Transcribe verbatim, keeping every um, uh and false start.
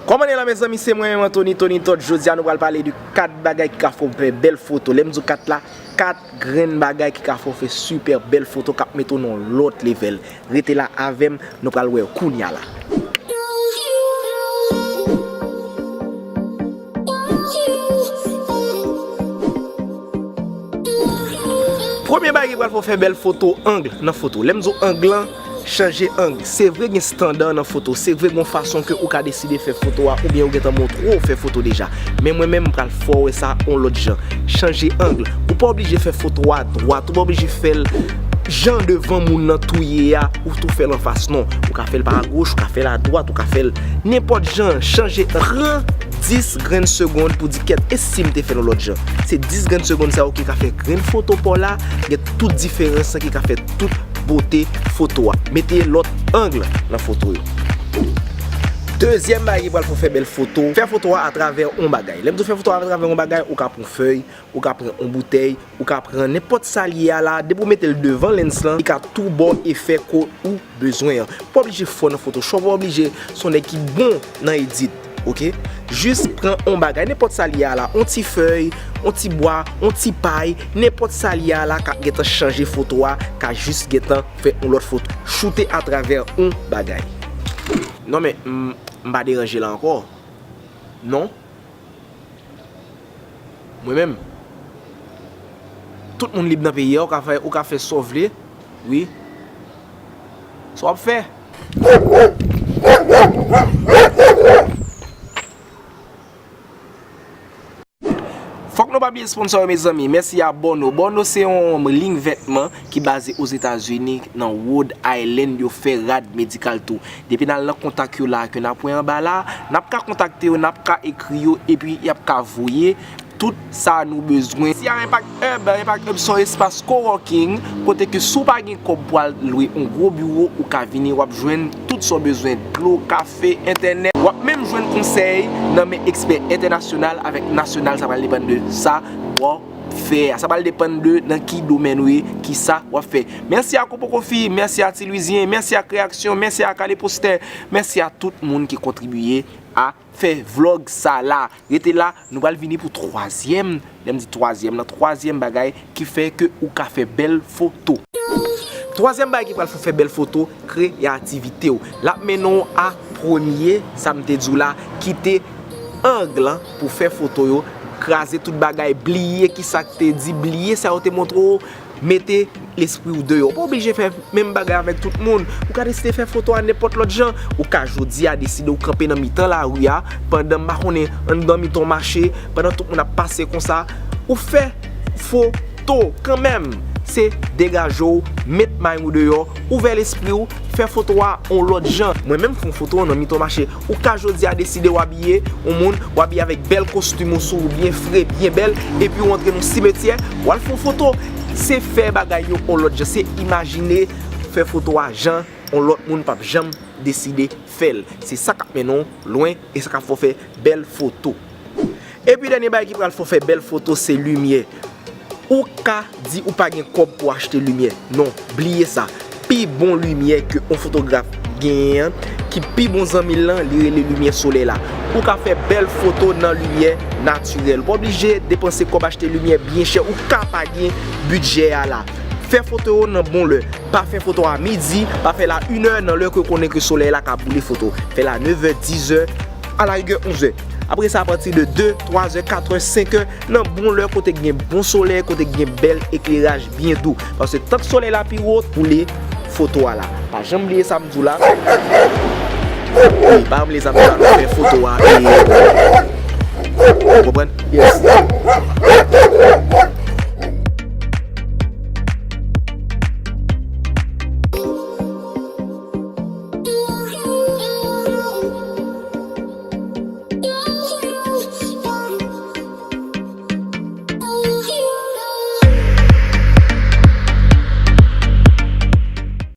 Kòman nou ye la, mezanmi? Se mwen menm, Anthony, Tony Tot. Jodi a, nou pral pale de kat bagay ki ka fè w fè bèl foto. Lè m di w kat la, kat grenn bagay ki ka fè w fè sipè bèl foto, k ap mete w nan yon lòt level. Rete la avè m, nou pral wè yo kounya la. Premye bagay ki pral fè w fè bèl foto, ang nan foto. Lè m di w ang lan, chanje ang. Se vre gen estanda nan foto, se vre gen yon fason ke ou ka deside fè foto a, oubyen yo gentan montre w fè foto deja. Men mwen menm, m pral fè w wè sa yon lòt jan. Chanje ang. Ou pa oblije fè foto a dwat, ou pa oblije fè l jan devan moun nan tou ye a, ou tou fè l anfas, non. Ou ka fè l pa agoch, ou ka fè l adwat, ou ka fè l nenpòt jan. Chanje ang. Pran dis grenn segonn pou di, kèt, e si m te fè l yon lòt jan? Se dis grenn segonn sa yo ki ka fè grenn foto pa w la gen tout diferans lan, ki ka fè tout bote foto a. Mete lòt ang nan foto yo. Dezyèm bagay ki pral fè w fè bèl foto, fè foto a atravè yon bagay. Lè m di w fè foto a atravè yon bagay, ou ka pran yon fèy, ou ka pran yon boutèy, ou ka pran nenpòt sa l ye a la, depi w mete l devan lens lan, li ka tou ba w efè ke ou bezwen an. Ou pa oblije fò nan Photoshop, ou pa oblije se yon nèg ki bon nan edit, oke? Jis pran yon bagay, nenpòt sa l ye a la, yon ti fèy, yon ti bwa, yon ti pay, nenpòt sa l ye a la, ka gentan chanje foto a, ka jis gentan fè yon lòt foto. Choute atravè yon bagay. Non, men, m, m pa deranje la ankò. Non. Mwen menm. Tout moun lib nan peyi a, ou ka fè, ou ka fè sa w vle. Wi. Sa w ap fè? Fòk nou pa bliye sponsò yo, mezanmi. Mèsi a Bono. Bono se yon liy vètman ki baze Ozetazini, nan Rhode Island. Yo fè rad medikal tou. Depi n al nan kontak yo la, ke n ap wè anba la, n ap ka kontakte yo, n ap ka ekri yo, epi y ap ka voye tout sa nou bezwen. Mèsi a Impact Hub. Impact Hub se yon espas coworking, kote ke si w pa gen kòb pou al lwe yon gwo biwo, ou ka vini, w ap jwenn tout sa w bezwen, dlo, kafe, entènèt. W ap menm jwenn konsèy nan men ekspè entènasyonal avèk nasyonal, sa pral depann de sa w ap fè a. Sa pral depann de nan ki domèn ou ye, ki sa w ap fè. Mèsi a Kopo Kofi, mèsi a Ti Lwizyen, mèsi a Kreaksyon, mèsi a Kale Postè, mèsi a tout moun ki kontribiye a fè vlòg sa la. Rete la, nou pral vini pou twazyèm, lè m di twazyèm, nan twazyèm bagay ki fè ke ou ka fè bèl foto. Twazyèm bagay ki pral fè w fè bèl foto, kreyativite w. L ap mennen w a premye, sa m te di w la, kite ang lan pou fè foto yo, kraze tout bagay, bliye ki sa k te di, bliye sa yo te montre w, mete lespri w deyò. Ou pa oblije fè menm bagay avèk tout moun. Ou ka deside fè foto a nenpòt lòt jan. Ou ka jodi a deside w kanpe nan mitan lari a, pandan m pa konnen, anndan mitan yon mache, pandan tout moun ap pase konsa, ou fè foto kanmenm. Se degaje w, met may ou deyò, ouvè lespri w, fè foto a yon lòt jan. Mwen menm fè yon foto nan mitan yon mache. Ou ka jodi a deside w abiye yon moun, w abiye avèk bèl kostim ou sou ou, byen fre, byen bèl, epi w antre nan simetyè, w al fè yon foto. Se fè bagay yo yon lòt jan, se imajine fè foto a jan yon lòt moun p ap janm deside fè l. Se sa k ap mennen w lwen e sa k ap fè w fè bèl foto. Epi dènye bagay ki pral fè w fè bèl foto, se limyè. Ou ka di ou pa gen kòb pou achte limyè. Non, bliye sa. Pi bon limyè ke yon fotograf genyen an, ki pi bon zanmi l lan, li rele limyè solèy la. Ou ka fè bèl foto nan limyè natirèl. Ou pa oblije depanse kòb achte limyè byen chè. Ou ka pa gen bidjè a la. Fè foto yo nan bon lè. Pa fè foto a midi, pa fè l a inè nan lè ke w konnen ke solèy la ka boule foto. Fè l a nevè, dizè, alarigè onzè. Apre sa, apati de de, twazè, katrè, senkè, nan bon lè kote k gen bon solèy, kote k gen bèl ekleraj byen dou. Paske tank solèy la pi wo, boule foto a la. Pa janm bliye sa m di w la. Wi, pa janm bliye sa m di w la, nou fè foto a e, ou konprann? Yes.